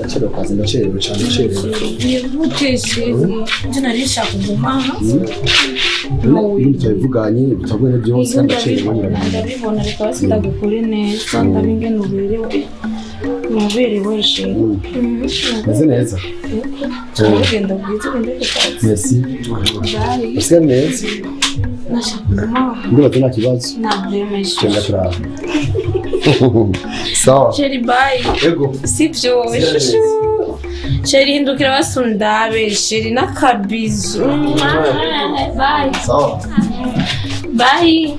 Ndacerewe kazi, ndacerewe cyane, ndacerewe. Yihute chéri, nje nari nshaka kuguma aha. Ibindi turabivuganye, bitavuganye byose, kandi ndacerewe nyine. Ndabibona, reka basi ndagukore neza, ndabe ingene uberewe, muberewe chéri. Meze neza. Urugendo rwiza, ugende ku kazi. Merci. Bye. Usigaye neza. Nashaka kuguma aha. Ndibaza nta kibazo. Nabyemeye. Genda turaba. Sawa. Chéri, bye. Ego. Sibyo, chouchou. Chéri, hindukira basundabe chéri n'akabizu. Bye. Sawa. Bye.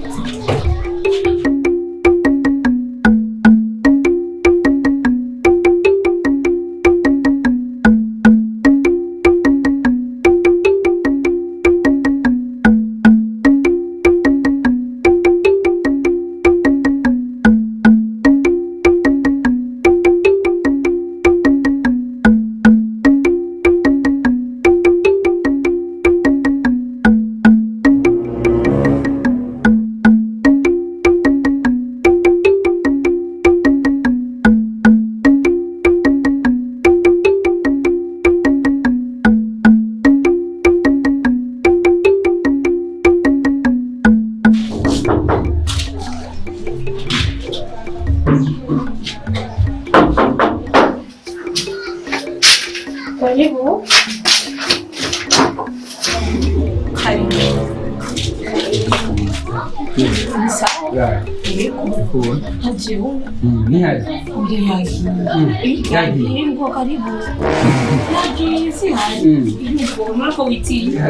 Karibu. Karibu. Ni sawa? Yego. Hajiwe. Nihari. Uri yagiye. Yagiye ngo karibu. Yagiye si hari. Yego, murako witinya.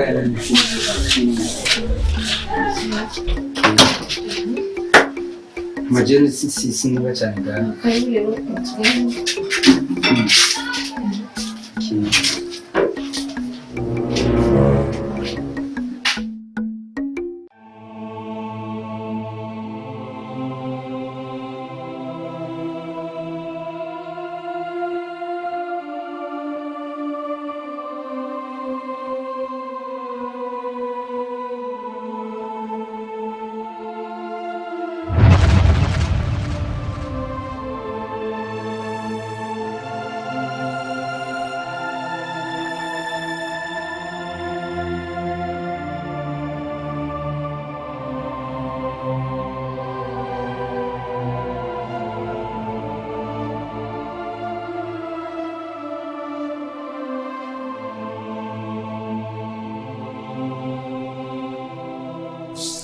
Majeni siniba cyane ngaha. Karibu rero.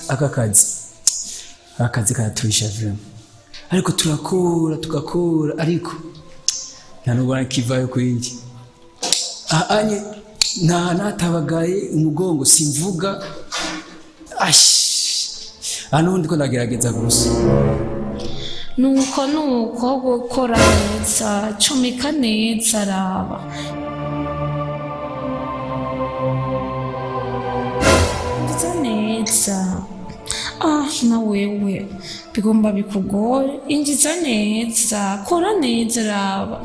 Aka kazi karaturisha vraiment, ariko turakora tugakora, ariko nta nubwo kivayo kwindi anye nta natabagaye umugongo, simvuga ashi hano ndiko ndagerageza gusa. Nuko gukora neza, cumika neza, raba. Injiza neza. Ah, na wewe bigomba bikugore. Injiza neza, kora neza, raba.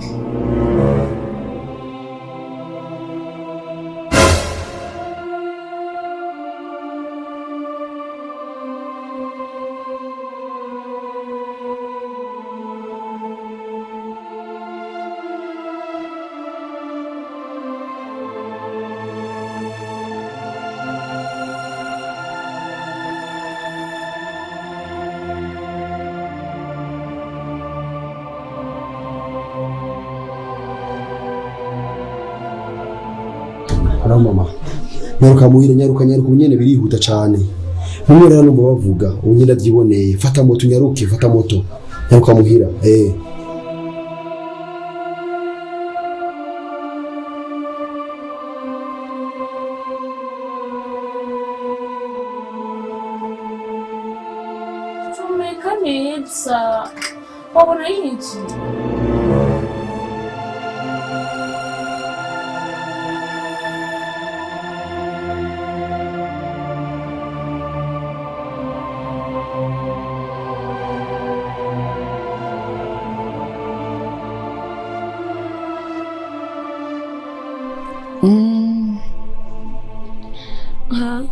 Haraho mama, nyaruka muhira, nyaruka, nyaruka ubu nyene, birihuta cane. Mumwe rero numva bavuga ubu nyene ndavyiboneye. Fata moto nyaruke, fata moto, nyaruka muhira. Cumeka neza, wabona yinjiye.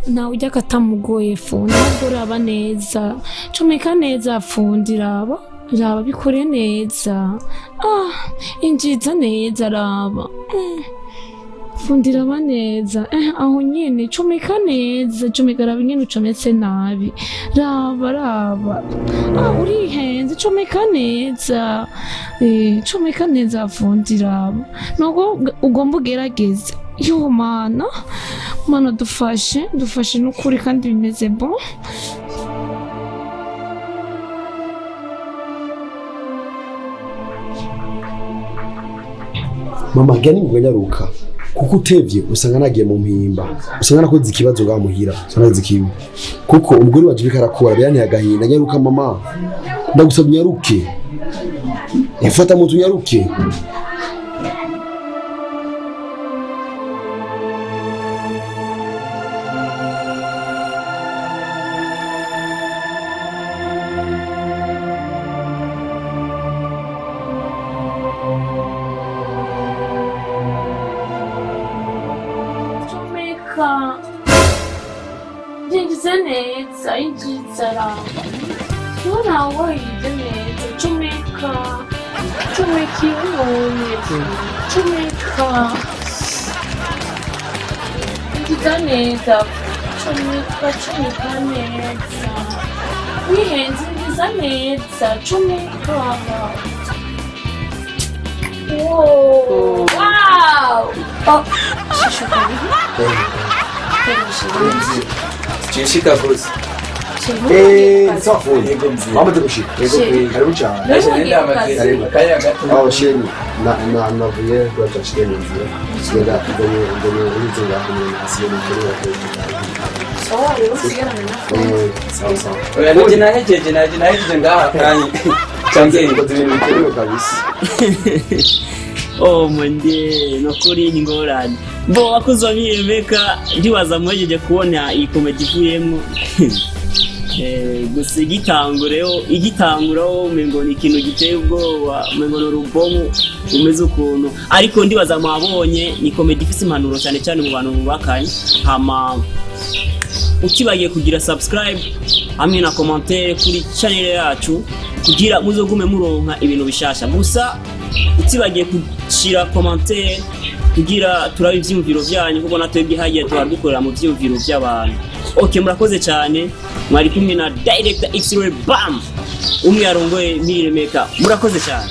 Ntawe ujya akatamugoye fundi, ahubwo uraba neza, cumeka neza fundi, raba. Raba bikore neza. Ah, injiza neza raba. Fundira ba neza. Aho nyene comeka neza, comeka raba ingene ucometse nabi. Raba raba. Ah, urihenze comeka neza. Comeka neza fundi raba. Nuko ugomba ugerageze. Yo mana, mana dufashe, dufashe n'ukuri kandi bimeze bon. Mama gani ngo nyaruka kuko utevye usanga nagiye mu mpimba, usanga nakoze ikibazo ngaha muhira, usanga nakoze ikibi kuko umugore wanje biriko arakora biranteye agahinda. Nyaruka mama, ndagusabye nyaruke, mfata moto nyaruke. Comeka. Injiza neza, injiza raba. Ubona wayize neza, comeka. Comeka ibonye. Comeka. Injiza neza. Comeka, comeka neza. Wihenze injiza neza, comeka. Wow! Wow! Oh, shisho karibu. Chinshika gusa. Sawa fundi. Yego mzee. Wamaze gushika. Yego kweli. Karibu cyane. Naje nenda amaze akanya gato. Aho sheni na na navuye kwa sheni nzira. Ngenda ngene ngene ulize ngaho nyene asiye mukuru wa Sawa, rero usigarane na Eh, sawa sawa. Oya naje nahejeje naje nahejeje ngaha kanya. Change Koze ibintu bikenewe kabisa. Oh mwende nukuri ni ngorane bo bakuzi ba Miremeka, ndibaza mwejeje kubona iyi komedi ivuyemwo. Gusa igitangureho igitanguraho umengo ni ikintu giteye ubwoba, umengo ni urubomu rumeze ukuntu, ariko ndibaza mwabonye ni komedi ifise impanuro cyane cyane mu bantu bubakanye. Hama ukibagiye kugira subscribe hamwe na commentaire kuri channel yacu kugira muzogume muronka ibintu bishasha. Gusa utibagiye kushira commentaire kugira turabe ivyiyumviro vyanyu, kuko natwebwe hagiye tuba mu vyiyumviro vy'abantu. Okay, murakoze cyane, mwari kumwe na Director X-Ray Bam, umwe yarongoye Miremeka. Murakoze cyane.